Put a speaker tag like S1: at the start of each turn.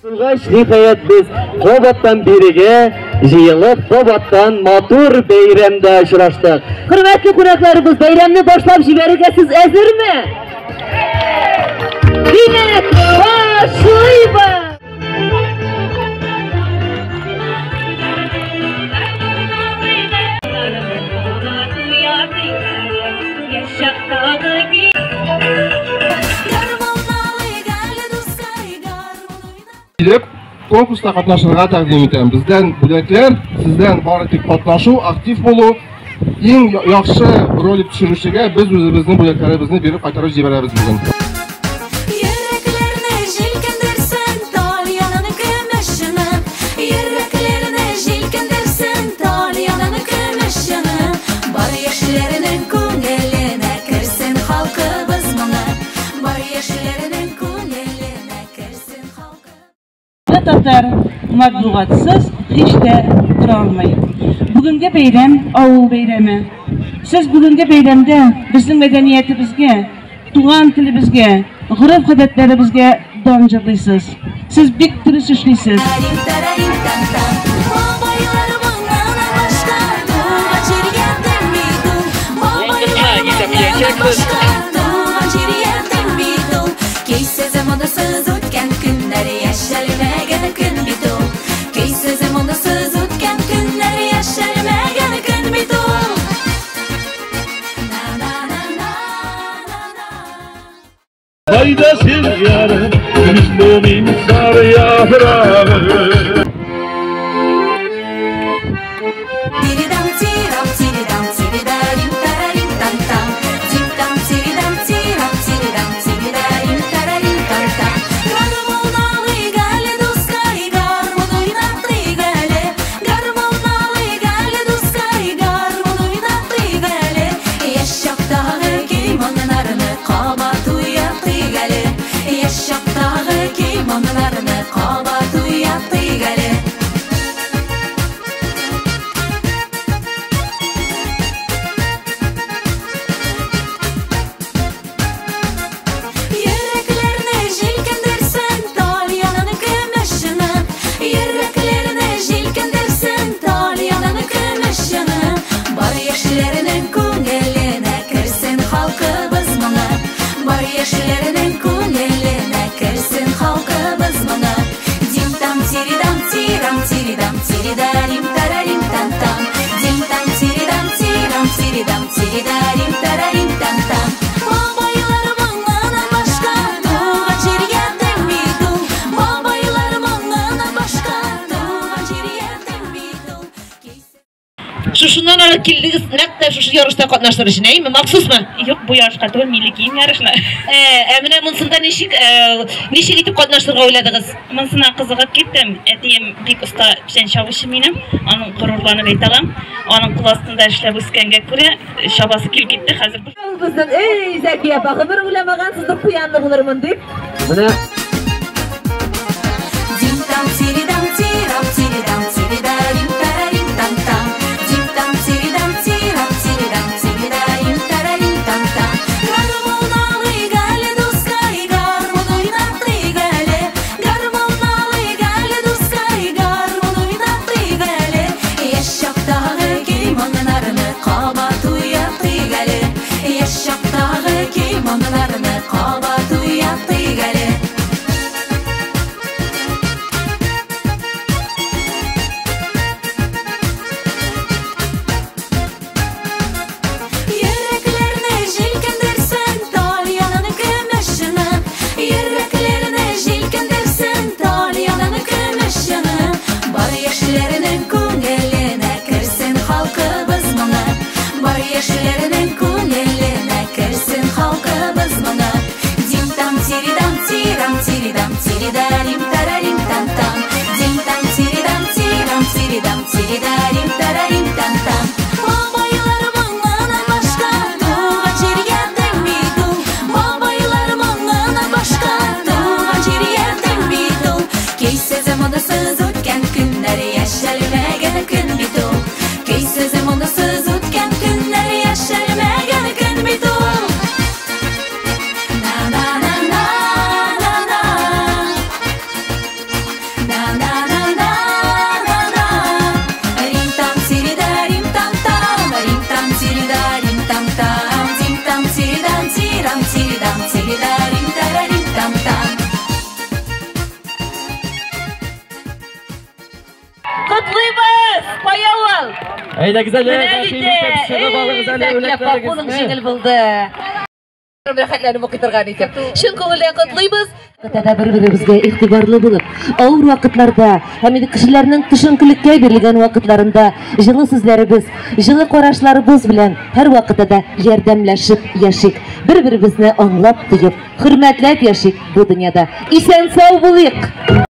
S1: Булгач, ниһаять без кабаттан бирегә җыелып, кабаттан матур бәйрәмдә очраштык. Хөрмәтле кунакларыбыз, бәйрәмне башлап җибәрергә сез әзерме? Димәк, башлыйбыз!
S2: Килеп, конкурста катнашырга тәкъдим итәм. Бездән бүләкләр, сездән бары тик катнашу, актив булу, иң яхшы ролик төшерүчегә без үзебезнең бүләкләребезне биреп кайтарып җибәрәбез бүген.
S3: Йөрәкләрне җилкендерсен тальянын көмеш җыны. Йөрәкләрне җилкендерсен тальянын көмеш җыны. Бар яшьләрнең күңеленә керсен халкыбыз моңы. Бар яшьләрнең күңеленә керсен халкы.
S4: Татар матбугатсыз һич тә тора алмый. Бүгенге бәйрәм авыл бәйрәме. Сез бүгенге бәйрәмдә безнең мәдәниятебезгә, туган телебезгә, гореф-гадәтләребезгә дан җырлыйсыз. Сез бик дөрес эшлисез.
S3: Бабайлар моңына башка туган җиргә тими ул. Бабайлар моңына башка туган җиргә тими ул. Көйсез монысыз үткән көннәр яшәлмәгән көн бит ул. Көйсез монысыз үткән көннәр яшәлмәгән көн бит ул. На-на-на-на-на-на.
S5: Hayda sen yarım, gümüş sarı yaprağı.
S3: Тиридам тирам тиридам тиридарим тарарим там там. Тим там тиридам тирам тиридам тиридарим тарарим там там. Гармун гале дускай, гармун уйнатыйк әле. Гармун гале дускай, гармун уйнатыйк әле. Яшь чактагы көй моңнарны кабат уятыйк әле. Яшь чактагы көй моңнарны кабат уятыйк әле. Йөрәкләрне җилкендерсен тальянын көмеш җыны. Йөрәкләрне җилкендерсен тальянын көмеш җыны. Бар яшьләрнең күңеленә керсен халкыбыз моңы. Бар яшьләрнең күңеленә керсен халкыбыз моңы. Дим там тиридам тирам тиридам тиридарим тарарим там там. Дим там тиридам тирам тиридам тиридарим тарарим там там. Бабайлар моңына башка туган җиргә тими ул. Бабайлар моңына башка туган җиргә тими ул.
S6: Шушыннан ары килдегез, нәкъ тә шушы ярышта катнаштыр өчен, әйме? Махсусмы?
S7: Юк, бу ярышка түгел, милли кием ярышына.
S6: Ә менә монсында ничек итеп катнаштырырга уйладыгыз?
S7: Монсына кызыгып киттем. Әтием бик оста печән чабучы минем. Аның горурланып әйтә алам. Аның кул астында эшләп үскәнгә күрә чабасы килеп китте хәзер.
S6: Безнең, эй, Зәкия апа, гомер уйламагансыздыр куянлы булырмын дип.
S1: Менә
S3: Дим там тиридам тирам тиридам тиридарим тарарим там там. Дим там тиридам тирам тиридам тиридарим тарарим там там. Гармун алыйк әле, дускай, гармун уйнатыйк әле. Гармун алыйк әле, дускай, гармун уйнатыйк әле. Яшь чактагы көй моңнарны кабат уятыйк әле. Яшь чактагы көй моңнарны кабат уятыйк әле. Йөрәкләрне җилкендерсен тальянын көмеш җыны. Йөрәкләрне җилкендерсен тальянын көмеш җыны. Бар яшьләрнең күңеленә керсен халкыбыз моңы. Бар яшьләрнең күңеленә керсен халкыбыз моңы. Дим там тиридам тирам тиридам тиридарим тарарим там там. Дим там тиридам тирам тиридам тиридарим тарарим там там. Бабайлар моңына башка туган җиргә тими ул. Бабайлар моңына башка туган җиргә тими ул. Көйсез монысыз үткән көннәр яшәлмәгән көн бит ул. Көйсез монысыз үткән көннәр яшәлмәгән көн бит ул. На-на-на-на-на-на.
S1: Әйдәгез әле,
S6: Менә
S1: рәхим
S6: бит,
S1: итеп чыгып алыгыз әле
S6: эй, Кулың
S1: бүләкләрегезне.
S6: җиңел булды. Рәхәтләнеп укый торган итеп. Чын күңелдән котлыйбыз. Кытада бер-беребезгә игътибарлы булып, авыр вакытларда һәм инде кешеләрнең төшенкелеккә бирелгән вакытларында җылы сүзләребез, җылы карашларыбыз белән һәр вакытта да ярдәмләшеп яшик. Бер-беребезне аңлап, тоеп, хөрмәтләп яшик бу дөньяда. Исән сау булыйк!